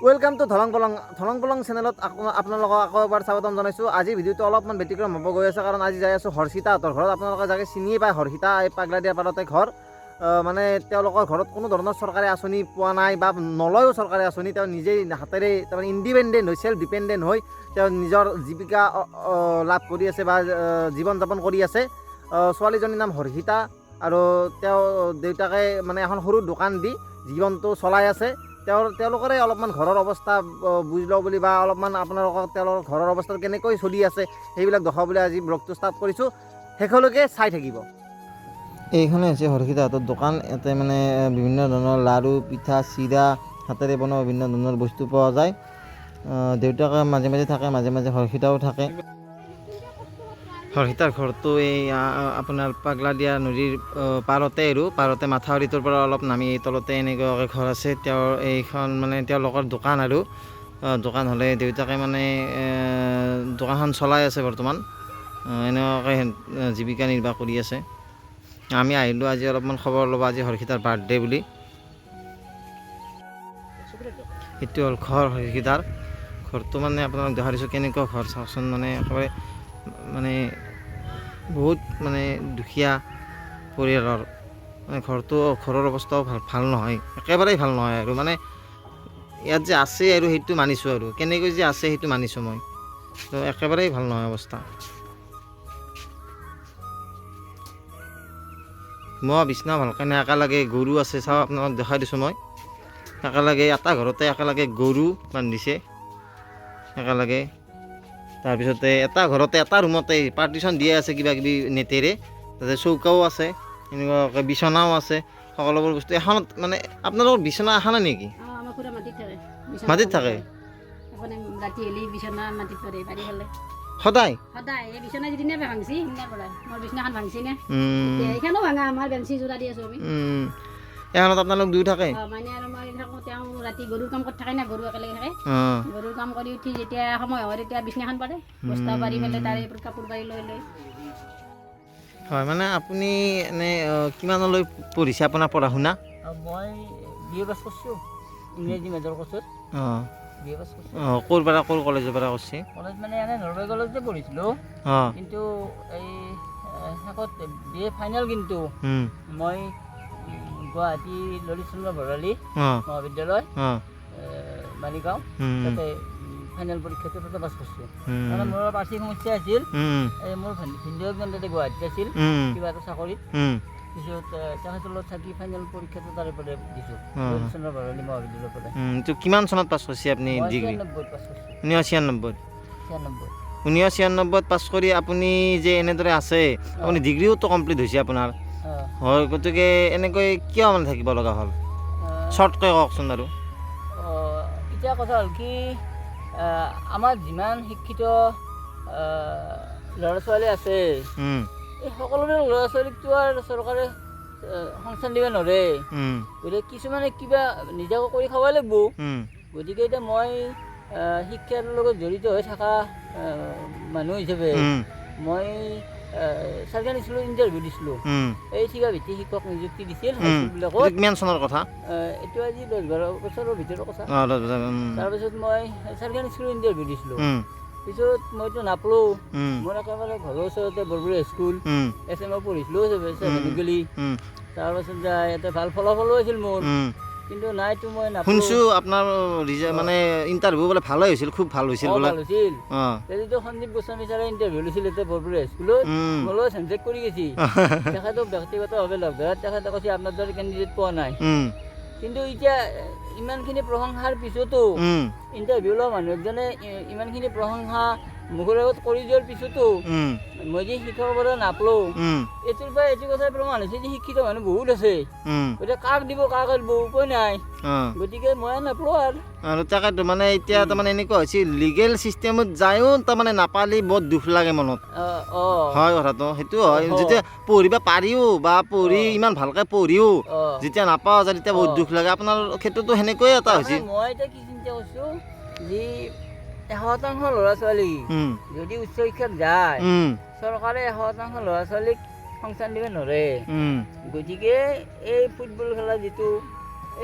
Welcome to Dhalong Palong. Dhalong Palong চেনেলত আপোনালোকক আকৌ এবাৰ স্বাগতম জনাইছোঁ। আজি ভিডিঅ'টো অলপমান ব্যতিক্ৰম হ'ব গৈ আছে, কাৰণ আজি যাই আছোঁ হৰ্ষিতাহঁতৰ ঘৰত। আপোনালোকে যাকে চিনিয়ে পায়, হৰ্ষিতা এই পাগলাদিয়াৰ পাৰতে ঘৰ। মানে তেওঁলোকৰ ঘৰত কোনো ধৰণৰ চৰকাৰী আঁচনি পোৱা নাই বা নলয়ো চৰকাৰী আঁচনি। তেওঁ নিজেই হাতেৰে, তাৰমানে ইণ্ডিপেণ্ডেণ্ট হৈ, চেল্ফ ডিপেণ্ডেণ্ট হৈ তেওঁ নিজৰ জীৱিকা লাভ কৰি আছে বা জীৱন যাপন কৰি আছে। ছোৱালীজনীৰ নাম হৰ্ষিতা আৰু তেওঁ দেউতাকে মানে এখন সৰু দোকান দি জীৱনটো চলাই আছে। তেওঁলোকৰে অলপমান ঘৰৰ অৱস্থা বুজি লওঁ বুলি বা অলপমান আপোনালোকক তেওঁলোকৰ ঘৰৰ অৱস্থা কেনেকৈ চলি আছে সেইবিলাক দেখাওঁ বুলি আজি ব্লগটো ষ্টাৰ্ট কৰিছোঁ। শেষলৈকে চাই থাকিব। এইখনে হৈছে হৰ্ষিতাহঁতৰ দোকান। ইয়াতে মানে বিভিন্ন ধৰণৰ লাড়ু, পিঠা, চিৰা, হাতেৰে বনোৱা বিভিন্ন ধৰণৰ বস্তু পোৱা যায়। দেউতাকে মাজে মাজে থাকে, মাজে মাজে হৰ্ষিতাও থাকে। হৰ্ষিতাৰ ঘৰটো এই আপোনাৰ পাগলাদিয়া নদীৰ পাৰতে আৰু পাৰতে মাথাউৰিটোৰ পৰা অলপ নামি তলতে এনেকুৱাকৈ ঘৰ আছে তেওঁৰ। এইখন মানে তেওঁলোকৰ দোকান আৰু দোকান হ'লে দেউতাকে মানে দোকানখন চলাই আছে বৰ্তমান। এনেকুৱাকৈ জীৱিকা নিৰ্বাহ কৰি আছে। আমি আহিলোঁ আজি অলপমান খবৰ ল'ব, আজি হৰ্ষিতাৰ বাৰ্থডে বুলি। এইটো হ'ল ঘৰ, হৰ্ষিতাৰ ঘৰটো। মানে আপোনালোক দেখাই দিছোঁ কেনেকুৱা ঘৰ, চাওকচোন। মানে একেবাৰে মানে বহুত মানে দুখীয়া পৰিয়ালৰ। মানে ঘৰটো, ঘৰৰ অৱস্থাও ভাল ভাল নহয়, একেবাৰেই ভাল নহয়। আৰু মানে ইয়াত যে আছে আৰু সেইটো মানিছোঁ, আৰু কেনেকৈ যে আছে সেইটো মানিছোঁ মই। তো একেবাৰেই ভাল নহয় অৱস্থা। মই বিচনা ভালকৈ নাই। একেলগে গৰু আছে, চাওক, আপোনালোক দেখাই দিছোঁ মই। একেলগে এটা ঘৰতে একেলগে গৰু বান্ধিছে একেলগে। তাৰপিছতে এটা ঘৰতে এটা ৰুমতে পাৰ্টিশ্যন দিয়া আছে কিবা কিবি নেটেৰে। তাতে চৌকাও আছে, এনেকুৱাকৈ বিচনাও আছে, সকলোবোৰ বস্তু এখনত। মানে আপোনালোকৰ বিচনা এখনে নেকি? অঁ, আমাৰ খুৰা মাটিত থাকে। মাটিত থাকে? মানে ৰাতি হ'লে বিচনা মাটিত পাৰে, পাৰি পেলাই। সদায়? সদায়। এই বিচনা যিদিনা ভাংছি সিদিনাৰ পৰাই। মোৰ বিচনাখন ভাংছি নে, এইখনো ভাঙা, আমাৰ বেঞ্চি যোৰা দি আছোঁ আমি। এখনত আপোনালোক দুয়ো থাকে? অঁ, মানে আৰু মই থাকোঁ। তেওঁ ৰাতি গৰুৰ কাম কৰি থাকে না, গৰু একেলগে থাকে। গৰুৰ কাম কৰি উঠি যেতিয়া সময় হয় তেতিয়া বিচনাখন পাৰে, বস্তা পাৰি পেলাই তাৰে ওপৰত কাপোৰ পাৰি লৈ লৈ। হয়, মানে আপুনি এনে কিমানলৈ পঢ়িছে, আপোনাৰ পঢ়া শুনা? মই বি এ পাছ কৰিছোঁ, ইংৰাজী মেজৰ কোৰ্চত। বি এ পাছ কৰিছোঁ। অঁ, ক'ৰ পৰা, ক'ৰ কলেজৰ পৰা কৰিছে? কলেজ মানে এনে নলবাৰী কলেজতে পঢ়িছিলোঁ। কিন্তু এই শেষত বি এ ফাইনেল কিন্তু মই গুৱাহাটী ললিত চন্দ্ৰ ভৰালী মহাবিদ্যালয়, মালিগাঁও, তাতে ফাইনেল পৰীক্ষাটো তাতে পাছ কৰিছোঁ। মানে মোৰ অলপ আৰ্থিক সমস্যা আছিল। এই মোৰ ভিনদেউ একজন তাতে গুৱাহাটীত আছিল কিবা এটা চাকৰিত। পিছত তেখেতৰ লগত থাকি ফাইনেল পৰীক্ষাটো তাৰে পৰা দিছোঁ, ললিত চন্দ্ৰ ভৰালী মহাবিদ্যালয়ৰ পৰা। তো কিমান চনত পাছ কৰিছে আপুনি মই ডিগ্ৰী? 96ত পাছ কৰিছোঁ। 1996? 96। 1996ত পাছ কৰি আপুনি যে এনেদৰে আছে, আপুনি ডিগ্ৰীওতো কমপ্লিট হৈছে আপোনাৰ। অঁ। হয়, গতিকে এনেকৈ কিয় মানে থাকিব লগা হ'ল, শ্বৰ্টকৈ কওকচোন বাৰু। অঁ, এতিয়া কথা হ'ল কি, আমাৰ যিমান শিক্ষিত ল'ৰা ছোৱালী আছে, এই সকলোৰে ল'ৰা ছোৱালীকতো আৰু চৰকাৰে সংস্থান দিব নোৱাৰে। গতিকে কিছুমানে কিবা নিজাকৈ কৰি খাব লাগিব। গতিকে এতিয়া মই শিক্ষাৰ লগত জড়িত হৈ থকা মানুহ হিচাপে মই চৰকাৰী স্কুলত ইণ্টাৰভিউ দিছিলোঁ। এই ঠিকাভিত্তিক শিক্ষক নিযুক্তি দিছিল হাইস্কুলবিলাকত। এইটো কিমান চনৰ কথা? এইটো আজি 10-12 বছৰৰ ভিতৰৰ কথা। অঁ, 10 বছৰ। তাৰপিছত মই চৰকাৰী স্কুলত ইণ্টাৰভিউ দিছিলোঁ। পিছত মইতো নাপালোঁ। মোৰ একেবাৰে ঘৰৰ ওচৰতে বৰবৰী হাইস্কুল, এছ এমত পঢ়িছিলোঁ ছেভেন গেলি। তাৰপাছত যাই ইয়াতে ভাল ফলাফলো হৈছিল মোৰ, কিন্তু নাইতো মই নাপালোঁ। শুনছোঁ আপোনাৰ মানে ইণ্টাৰভিউ বোলে ভালেই হৈছিল, খুব ভাল হৈছিল বোলে। ভাল হৈছিল। অঁ। তেতিয়া সন্দীপ গোস্বামী ছাৰে ইণ্টাৰভিউ লৈছিল ইয়াতে বৰবৰী হাইস্কুলত। মোৰ লগত হেণ্ডছেক কৰি গৈছি। তেখেতক ব্যক্তিগতভাৱে লগ ধৰাত তেখেতে কৈছে, আপোনাৰ দৰে কেণ্ডিডেট পোৱা নাই। কিন্তু এতিয়া ইমানখিনি প্ৰশংসাৰ পিছতো, ইণ্টাৰভিউ লোৱা মানুহ এজনে ইমানখিনি প্ৰশংসা মুখৰ আগত কৰি যোৱাৰ পিছতো মই যে শিক্ষকৰ পৰা নাপালোঁ, এইটোৰ পৰা এইটো কথাই প্ৰমাণ হৈছে যে শিক্ষিত মানুহ বহুত আছে। গতিকে কাক দিব, কাক এৰিব, উপায় নাই। গতিকে মই নাপালোঁ আৰু। আৰু তাকেতো, মানে এতিয়া তাৰমানে এনেকুৱা হৈছে, লিগেল চিষ্টেমত যায়ো তাৰমানে নাপালি বহুত দুখ লাগে মনত। অঁ। হয়, কথাটো সেইটো হয়। যেতিয়া পঢ়িব পাৰিও বা পঢ়ি ইমান ভালকৈ পঢ়িও যেতিয়া নাপাওঁ যায়, তেতিয়া বহুত দুখ লাগে। আপোনাৰ ক্ষেত্ৰতো সেনেকুৱাই এটা হৈছে। তাৰমানে মই এতিয়া কি চিন্তা কৰিছোঁ যে 100% ল'ৰা ছোৱালী যদি উচ্চ শিক্ষাত যায়, চৰকাৰে 100% ল'ৰা ছোৱালীক সংস্থান দিব নোৱাৰে। গতিকে এই ফুটবল খেলা যিটো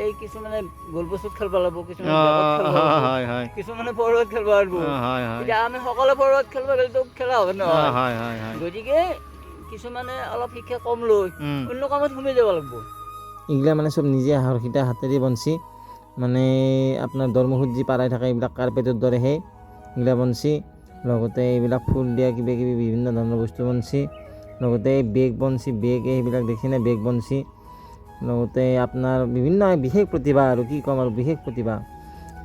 এই কিছুমানে গলপোষ্টত খেলব লাগিব, কিছুমানে বেকত খেলব লাগিব, হয় হয় কিছুমানে ফৰৱাৰ্ড খেলব পাৰিব। হয় হয় এতিয়া আমি সকলো ফৰৱাৰ্ড খেলব গ'লেতো খেলা হ'ব নহয়। হয় হয় হয়। গতিকে কিছুমানে অলপ শিক্ষা কম লৈ অন্য কামত সোমাই যাব লাগিব। এইগিলা মানে চব নিজে হৰ্ষিতা হাতেদি বনছি, মানে আপোনাৰ দৰমুখত যি পাৰাই থাকে এইবিলাক কাৰ্পেটৰ দৰে সেই এইগিলা বনছি। লগতে এইবিলাক ফুল দিয়া কিবা কিবি বিভিন্ন ধৰণৰ বস্তু বনছি। লগতে এই বেগ বনছি, বেগ এইবিলাক দেখিনে বেগ বনছি। লগতে আপোনাৰ বিভিন্ন বিশেষ প্ৰতিভা আৰু কি ক'ম আৰু বিশেষ প্ৰতিভা।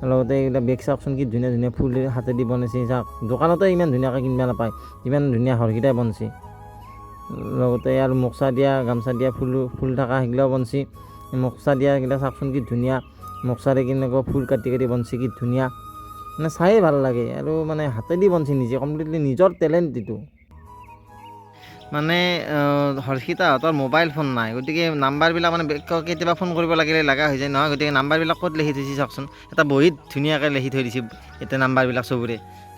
লগতে এইবিলাক বেগ চাওকচোন কি ধুনীয়া ধুনীয়া ফুল হাতেদি বনাইছে। চাওক দোকানতে ইমান ধুনীয়াকৈ কিনিব নাপায়, ইমান ধুনীয়া হৰ্ষিতাই বনছি। লগতে আৰু মোকচা দিয়া গামচা দিয়া ফুল ফুল থকা সেইগিলাও বনছি। মোকচা দিয়া এইগিলা চাওকচোন কি ধুনীয়া মোকচাৰে কেনেকুৱা ফুল কাটি কাটি বনছি, কি ধুনীয়া, মানে চায়ে ভাল লাগে। আৰু মানে হাতেদি বনছি নিজে, কমপ্লিটলি নিজৰ টেলেণ্ট এইটো। মানে হৰ্ষিতাহঁতৰ মোবাইল ফোন নাই, গতিকে নাম্বাৰবিলাক মানে কেতিয়াবা ফোন কৰিব লাগিলে লগা হৈ যায় নহয়, গতিকে নাম্বাৰবিলাক ক'ত লিখি থৈছে চাওকচোন। এটা বহীত ধুনীয়াকৈ লিখি থৈ দিছে এতিয়া নাম্বাৰবিলাক চবৰে,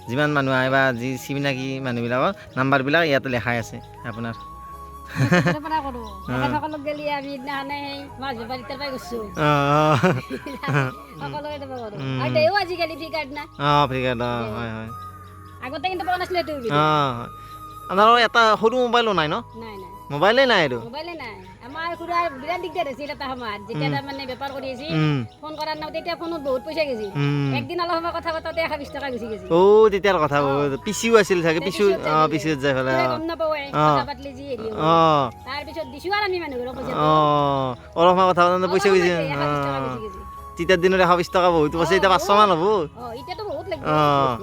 যিমান মানুহ আহে বা যি চিনাকি মানুহবিলাকৰ নাম্বাৰবিলাক ইয়াতে লেখাই আছে আপোনাৰ। সৰুৰে পৰা কৰোঁ। তেখেতসকলক গেলি আমি সিদিনাখনে সেই মাছ বেপাৰীৰ তাৰ পৰাই গৈছোঁ। সকলোকে তাৰ পৰা কৰোঁ। আৰু দেও আজিকালি ফ্ৰী কাৰ্ড না। অঁ, ফ্ৰী কাৰ্ড, অঁ, হয় হয়। আগতে কিন্তু পোৱা নাছিলে এইটো সুবিধা। অঁ, আপোনালোকৰ এটা সৰু মোবাইলো নাই ন? নাই নাই, মোবাইলে নাই আৰু? মোবাইলে নাই। আমাৰ খুৰাৰ বিৰাট দিগদাৰ হৈছিল এটা সময়ত, যেতিয়া তাৰমানে বেপাৰ কৰি আছিল, ফোন কৰাৰ নাম তেতিয়া ফোনত বহুত পইচা গৈছিল। একদিন অলপ সময় কথা পাতোতে 120 টকা গুচি গৈছিল। অ' তেতিয়াৰ কথা, পিচিও আছিল চাগে, পিচিও, পিচিওত যাই অঁ, পেলাই। পিচিওত যাই পেলাই, খুৰাই অঁ। গম নাপাৱে, অঁ। কথা পাতিলে যি হেৰি হ'ব। অঁ। তাৰপিছত দিছোঁ আৰু আমি মানুহঘৰক পইচাটো। অঁ, অলপ সময় কথা পাতোতে পইচা অলপ গুচি, সময়তে 120 টকা অঁ। গুচি গৈছিল। তেতিয়াৰ দিনত 120 টকা বহুত পইচা, এতিয়া 500 মান হ'ব। অঁ, এতিয়াতো বহুত লাগিব। অঁ।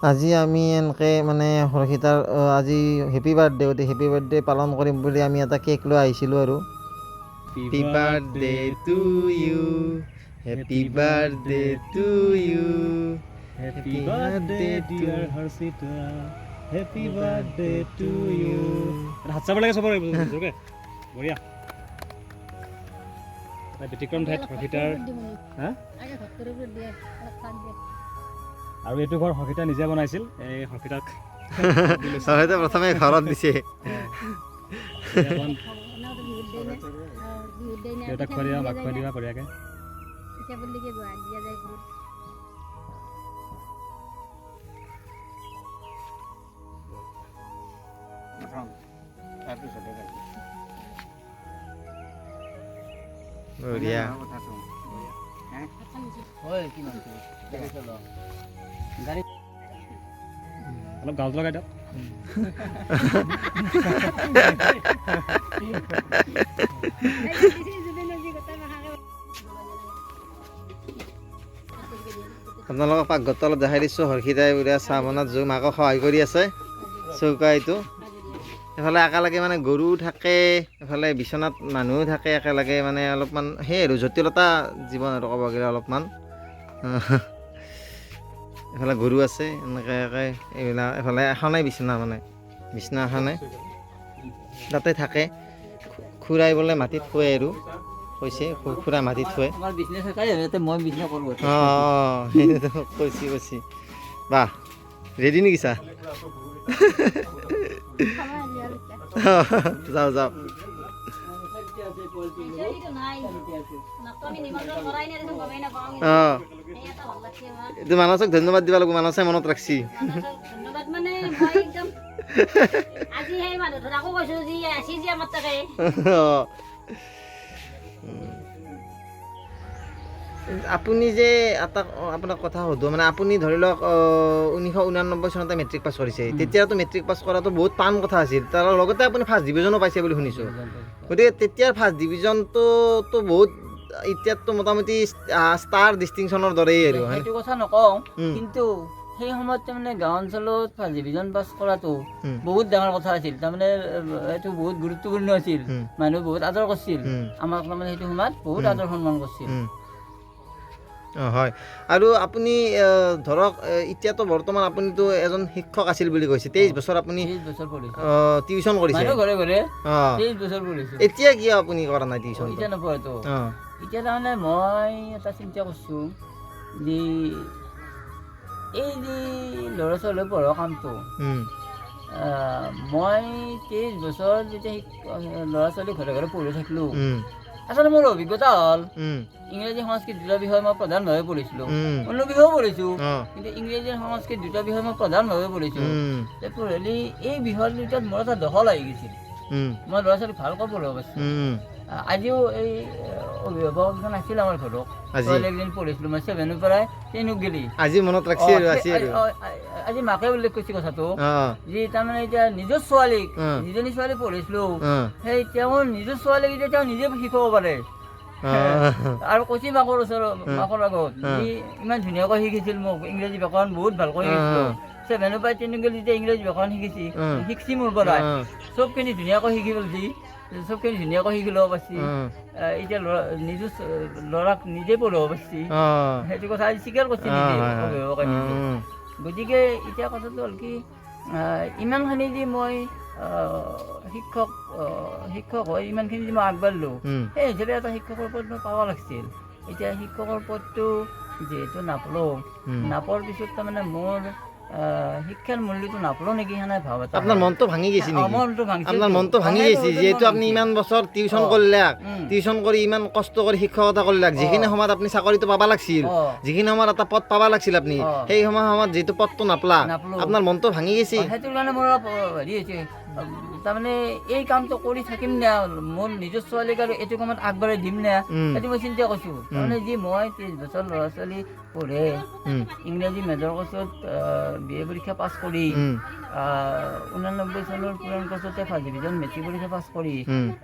আজি আমি এনেকৈ মানে হৰ্ষিতাৰ আজি হেপী বাৰ্থডে, গতিকে হেপী বাৰ্থডে পালন কৰিম বুলি আমি এটা কেক লৈ আহিছিলোঁ আৰু। Happy birthday to you, happy birthday to you, happy birthday dear Harshita, happy birthday to you. হাত চাব লাগে চবৰে জোৰকে, বঢ়িয়া। এটা ব্যতিক্ৰম ঠাইত হৰ্ষিতাৰ, হা? আগে ঘৰটোৰ ওপৰত দিয়ে, অলপ থাক দিয়ে। আৰু এইটো ঘৰ হৰ্ষিতা নিজে বনাইছিল। এই হৰ্ষিতাক হৰ্ষিতা প্ৰথমে ঘৰত দিছে। এতিয়া অকণ এনেওতো বিহুত দিয়ে না। অঁ, বিহুত দিয়ে না, দেউতাক পিঠা খুৱাই দিবা, পুলি মাক দিয়া খুৱাই যায় দিবা না। বঢ়িয়াকৈ। পিঠা পুলিকে গুৱাহাটী দিয়া যায় বহুত। বঢ়িয়া। হয়, কিমান গাড়ী অলপ গাঁৱত লগাই দিয়ক। আপোনালোকক পাকঘৰটো অলপ দেখাই দিছোঁ। হৰ্ষিতাই বঢ়িয়া চাহ বনাত জো মাকক সহায় কৰি আছে। চৌকা এইটো, এইফালে একেলগে মানে গৰু থাকে, এইফালে বিচনাত মানুহো থাকে একেলগে, মানে অলপমান সেই আৰু জটিলতা জীৱন আৰু ক'ব গ'লে অলপমান। এইফালে গৰু আছে এনেকৈ এইবিলাক, এইফালে এখনেই বিচনা, মানে বিচনা এখনে তাতে থাকে। খুৰাই বোলে মাটিত শুৱে আৰু কৈছে, খুৰা মাটিত শুৱে। আমাৰ বিজনেছ এটাই, ইয়াতে মই বিজনেছ কৰোঁ। অঁ, সেইটোতো কৈছি কৈছি। বাহ, ৰেডি নেকি চাহ? যাওঁ যাওঁ। অঁ, এইটো মানসক ধন্যবাদ দিব লাগিব, মানসে মনত ৰাখছি। ধন্যবাদ মানে মই একদম আজি সেই মানুহ ধৰাকো কৈছোঁ যি আসি যে আমাৰ তাকে। আপুনি যে এটা আপোনাক কথা সোধোঁ, মানে আপুনি ধৰি লওক 1989 চনতে মেট্ৰিক পাছ কৰিছে, তেতিয়াতো মেট্ৰিক পাছ কৰাটো বহুত টান কথা আছিল, তাৰ লগতে আপুনি ফাৰ্ষ্ট ডিভিজনো পাইছে বুলি শুনিছোঁ। গতিকে তেতিয়াৰ ফাৰ্ষ্ট ডিভিজনটোতো বহুত, এতিয়াতো মোটামুটি ষ্টাৰ ডিষ্টিংশ্যনৰ দৰেই আৰু, হয়নে? সেইটো কথা নকওঁ, কিন্তু সেই সময়ত তাৰমানে গাঁও অঞ্চলত ফাৰ্ষ্ট ডিভিজন পাছ কৰাটো বহুত ডাঙৰ কথা আছিল। তাৰমানে এইটো বহুত গুৰুত্বপূৰ্ণ আছিল, মানুহে বহুত আদৰ কৰিছিল আমাক, তাৰমানে সেইটো সময়ত বহুত আদৰ সন্মান কৰিছিল। অঁ হয়। আৰু আপুনি ধৰক এতিয়াতো বৰ্তমান আপুনিতো এজন শিক্ষক আছিল বুলি কৈছে, 23 বছৰ আপুনি 23 বছৰ পঢ়িছোঁ, টিউশ্যন কৰিছে মানুহ ঘৰে ঘৰে অঁ, 23 বছৰ পঢ়িছোঁ। এতিয়া কিয় আপুনি কৰা নাই টিউশ্যন? এতিয়া নপঢ়েতো। অঁ। এতিয়া তাৰমানে মই এটা চিন্তা কৰিছোঁ যে এই যে ল'ৰা ছোৱালীয়ে পঢ়া কামটো, মই 23 বছৰ যেতিয়া ল'ৰা ছোৱালী ঘৰে ঘৰে পঢ়ি থাকিলোঁ, আচলতে মোৰ অভিজ্ঞতা হ'ল ইংৰাজী সংস্কৃত দুটা বিষয় মই প্ৰধানভাৱে পঢ়িছিলোঁ, অন্য বিষয়েও পঢ়িছোঁ, কিন্তু ইংৰাজী আৰু সংস্কৃত দুটা বিষয় মই প্ৰধানভাৱে পঢ়িছোঁ। পঢ়িলে এই বিষয় দুটাত মোৰ এটা দখল আহি গৈছিল, মই ল'ৰা ছোৱালীক ভালকৈ পঢ়াব পাৰিছোঁ। আজিও এই অভিভাৱকজন আছিল আমাৰ ঘৰত, ছোৱালী একদিন পঢ়িছিলোঁ মই 7ৰ পৰাই 10ত গেলি। আজি মনত ৰাখছি আৰু আজি আৰু আজি মাকে উল্লেখ কৰিছে কথাটো, যি তাৰমানে এতিয়া নিজৰ ছোৱালীক, যিজনী ছোৱালী পঢ়িছিলোঁ, সেই তেওঁৰ নিজৰ ছোৱালীক এতিয়া তেওঁ নিজে শিকাব পাৰে। আৰু কৈছি মাকৰ ওচৰত, মাকৰ আগত, যি ইমান ধুনীয়াকৈ শিকিছিল মোক ইংৰাজী ব্যাকৰণ বহুত ভালকৈ শিকিছিলোঁ। 7ৰ পৰাই 10ত গেলি যেতিয়া ইংৰাজী ব্যাকৰণ শিকিছি, শিকছি মোৰ পৰাই চবখিনি ধুনীয়াকৈ শিকি পেলছি, চবখিনি ধুনীয়াকৈ শিকি ল'ব পাৰিছি। এতিয়া ল'ৰা নিজৰ ল'ৰাক নিজে পঢ়াব পাৰিছি, সেইটো কথা আজি স্বীকাৰ কৰিছে নিজে অভিভাৱকে নিজে। গতিকে এতিয়া কথাটো হ'ল কি, ইমানখিনি যি মই শিক্ষক হৈ ইমানখিনি যি মই আগবাঢ়িলোঁ, সেই হিচাপে এটা শিক্ষকৰ পদ মই পাব লাগিছিল। এতিয়া শিক্ষকৰ পদটো যিহেতু নাপালোঁ, নাপোৱাৰ পিছত তাৰমানে মোৰ শিক্ষাৰ মূল্যটো নাপালোঁ নেকি সেনে ভাৱ এটা। আপোনাৰ মনটো ভাঙি গৈছে নেকি? মনটো ভাঙিছে। আপোনাৰ মনটো ভাঙি গৈছে, যিহেতু আপুনি ইমান বছৰ টিউচন কৰিলাক, টিউচন কৰি ইমান কষ্ট কৰি শিক্ষকতা কৰিলাক, যিখিনি সময়ত আপুনি চাকৰিটো পাব লাগছিল, যিখিনি সময়ত এটা পদ পাব লাগছিল আপুনি, সেই সময়ত যিটো পদটো নাপলা, আপোনাৰ মনটো ভাঙি গৈছে। সেইটোৰ কাৰণে মোৰ অলপ হেৰি হৈছে, তাৰমানে এই কামটো কৰি থাকিম নে, মোৰ নিজৰ ছোৱালীক আৰু এইটো কামত আগবঢ়াই দিম নে, সেইটো মই চিন্তা কৰিছোঁ। তাৰমানে যি মই 30 বছৰ ল'ৰা ছোৱালী পঢ়ে, ইংৰাজী মেজৰ কোৰ্চত বি এ পৰীক্ষা পাছ কৰি, 89 চনৰ পুৰাণ কোৰ্চতে ফাৰ্ষ্ট ডিভিজন মেট্ৰিক পৰীক্ষা পাছ কৰি,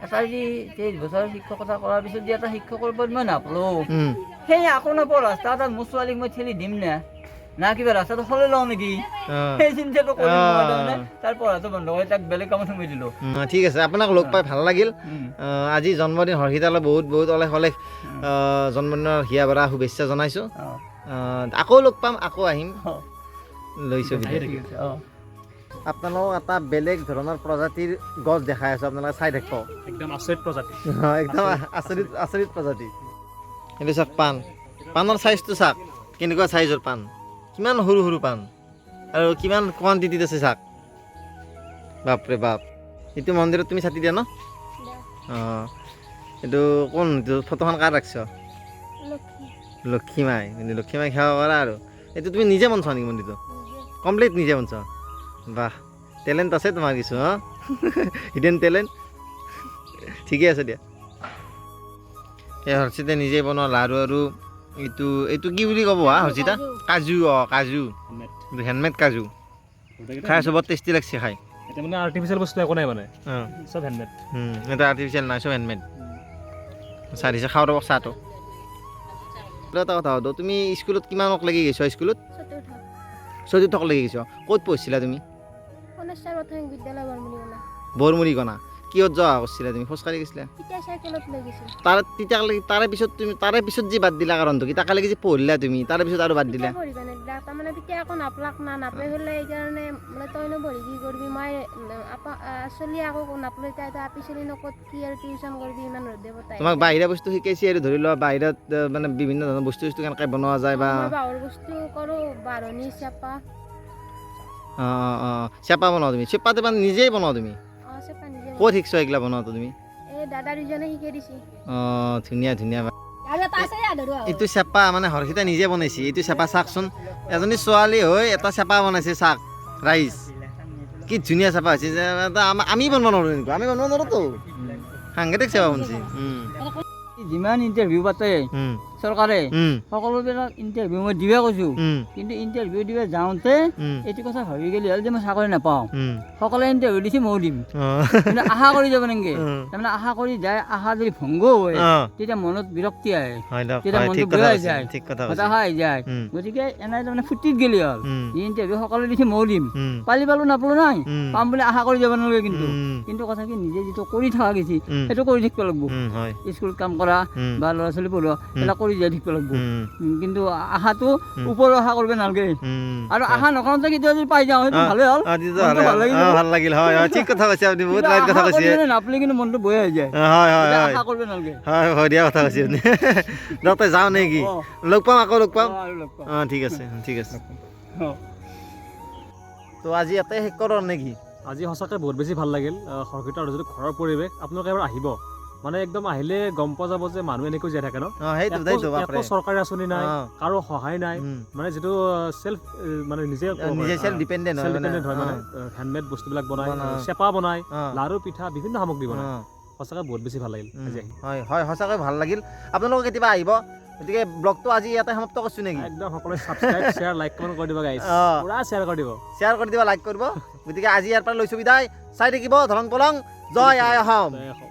এটা যি 23 বছৰ শিক্ষকতা কৰাৰ পিছত যি এটা শিক্ষকৰ পদ মই নাপালোঁ, সেই আকৌ নাপাওঁ ৰাস্তা এটাত মোৰ ছোৱালীক মই ঠেলি দিম নে, না কিবা ৰাস্তাটো সলাই লওঁ নেকি, সেই চিন্তাটো কৰি মই তাৰমানে তাৰ পঢ়াটো বন্ধ কৰি তাক বেলেগ কামত সোমাই দিলোঁ। ঠিক আছে, আপোনাক লগ পাই ভাল লাগিল। আজি জন্মদিন হৰ্ষিতালৈ বহুত বহুত অলেখ অলেখ জন্মদিনৰ হিয়া ভৰা শুভেচ্ছা জনাইছোঁ। আকৌ লগ পাম, আকৌ আহিম। লৈছোঁ। আপোনালোকক এটা বেলেগ ধৰণৰ প্ৰজাতিৰ গছ দেখাই আছোঁ, আপোনালোকে চাই থাকিব। একদম আচৰিত প্ৰজাতি, একদম আচৰিত আচৰিত প্ৰজাতি। এইটো চাওক পাণ, পাণৰ চাইজটো চাওক কেনেকুৱা চাইজৰ পাণ, কিমান সৰু সৰু পাণ আৰু কিমান কোৱান্টিটিত আছে চাওক। বাপৰে বাপ, এইটো মন্দিৰত তুমি ছাতি দিয়া ন? অঁ, এইটো কোন, এইটো ফটোখন কাৰ ৰাখিছ? লক্ষী মাই। লক্ষী মাই সেৱা কৰা আৰু। এইটো তুমি নিজে বনছ নেকি মন্দিৰটো? কমপ্লিট নিজে বনছ? বাহ, টেলেণ্ট আছে তোমাৰ কিছু। অঁ, হিডেন টেলেণ্ট। ঠিকে আছে দিয়া। এই হৰ্ষিতে নিজে বনোৱা লাড়ু আৰু এইটো এইটো কি বুলি ক'ব হা হৰ্ষিতা? কাজু। অঁ, কাজু, হেণ্ডমেড কাজু। খাই আছোঁ, বৰ টেষ্টি লাগছে খাই। এতিয়া মানে আৰ্টিফিচিয়েল বস্তু একো নাই, মানে চব হেণ্ডমেড। এটা আৰ্টিফিচিয়েল নাই, চব হেণ্ডমেড। চাহ দিছে, খাওঁ ৰ'ব চাহটো। এটা কথা সোধো, তুমি স্কুলত কিমানক লাগি গৈছা? স্কুলত চতুৰ্থক লাগি গৈছা। ক'ত পঢ়িছিলা তুমি? বৰমুৰিকণা। কিহত যোৱা কৰিছিলা তুমি? খোজকাঢ়ি গৈছিলা? তাৰে পিছত তুমি, তাৰে পিছত যি বাদ দিলা কাৰণটো কি? তাকালৈকে যি পঢ়িলা তুমি, তাৰে পিছত আৰু বাদ দিলা? তোমাক বাহিৰা বস্তু শিকাইছে আৰু ধৰি লোৱা বাহিৰত মানে বিভিন্ন ধৰণৰ বস্তু বস্তু কেনেকৈ বনোৱা যায় বা অঁ অঁ চেপা বনোৱা তুমি? চেপাটো মানে নিজেই বনোৱা তুমি? ক'ত শিকছ এইগিলা বনোৱাটো তুমি? অঁ, ধুনীয়া ধুনীয়া। এইটো চেপা মানে হৰ্ষিতা নিজে বনাইছে। এইটো চেপা চাওকচোন, এজনী ছোৱালী হৈ এটা চেপা বনাইছে। চাওক ৰাইজ, কি ধুনীয়া চেপা হৈছে। আমি বনাব নোৱাৰোঁ এনেকুৱা, আমি বনাব নোৱাৰোঁতো। সাংঘাতিক চেপা বনাইছে। যিমান ইণ্টাৰভিউ পাতে চৰকাৰে, সকলোবিলাক ইণ্টাৰভিউ মই দিবা কৈছোঁ, কিন্তু ইণ্টাৰভিউ দিব যাওঁতে এইটো কথা ভাবি গ'লে হ'ল যে মই চাকৰি নাপাওঁ। সকলোৱে ইণ্টাৰভিউ দিছে, ময়ো দিম, কিন্তু আশা কৰি যাব নেকি? তাৰমানে আশা কৰি যায়, আশা যদি ভংগ হয় তেতিয়া মনত বিৰক্তি আহে, তেতিয়া মনটো বেয়া হৈ যায়, হতাশা আহি যায়। গতিকে এনে তাৰমানে ফূৰ্তিত গ'লে হ'ল, ইণ্টাৰভিউ সকলোৱে দিছে ময়ো দিম, পালি পালোঁ নাপালোঁ নাই, পাম বুলি আশা কৰি যাব নালাগে। কিন্তু কিন্তু কথা কি, নিজে যিটো কৰি থকা গৈছে সেইটো কৰি থাকিব লাগিব। স্কুলত কাম কৰা বা ল'ৰা ছোৱালী পঢ়োৱা সেইবিলাক কৰি যাই থাকিব লাগিব। কিন্তু আশাটো ওপৰৰ আশা কৰিব নালাগে, আৰু আশা নকৰোঁতে কেতিয়াবা যদি পাই যাওঁ সেইটো ভালেই হ'ল, ভাল লাগিল, ভাল লাগিল। হয় হয়, ঠিক কথা কৈছে আপুনি, বহুত ৰাইট কথা কৈছে। নাপলি কিন্তু মনটো বয়া হৈ যায়। হয় হয় হয়, আশা কৰিব নালাগে। হয় হয়, দিয়া কথা কৈছে আপুনি। ডক্টৰ যাওঁ নেকি? লগ পাম, আকৌ লগ পাম। অঁ, ঠিক আছে, ঠিক আছে। তো আজি ইয়াতে শেষ কৰোঁ নেকি? আজি সঁচাকৈ বহুত বেছি ভাল লাগিল হৰ্ষিতাৰ যিটো ঘৰৰ পৰিৱেশ। আপোনালোকে এবাৰ আহিব, মানে একদম আহিলে গম পোৱা যাব যে মানুহ এনেকৈ জীয়াই থাকে ন। অ, সেইটো সেইটো বাপৰে। একো চৰকাৰী আঁচনি নাই, কাৰো সহায় নাই, মানে যিটো চেল্ফ, মানে নিজে নিজে চেল্ফ ডিপেণ্ডেণ্ট হয়। চেল্ফ মানে ডিপেণ্ডেণ্ট হয়, মানে হেণ্ডমেড বস্তুবিলাক বনায়, বনায়। চেপা বনায়, লাৰু পিঠা বিভিন্ন সামগ্ৰী বনায়। সঁচাকৈ বহুত বেছি ভাল লাগিল আজি আহি। হয় হয়, সঁচাকৈ ভাল লাগিল। আপোনালোকে কেতিয়াবা আহিব। গতিকে ব্লগটো আজি ইয়াতে সমাপ্ত কৰিছোঁ নেকি? একদম সকলোৱে ছাবস্ক্ৰাইব, শ্বেয়াৰ, লাইক, কমেণ্ট কৰি দিব গাইজ। পুৰা শ্বেয়াৰ কৰি দিব। শ্বেয়াৰ কৰি দিব, লাইক কৰিব। গতিকে আজি ইয়াৰ পৰা লৈছোঁ বিদায়। চাই থাকিব ধৰং পলং। জয় আই অসম। জয় অসম।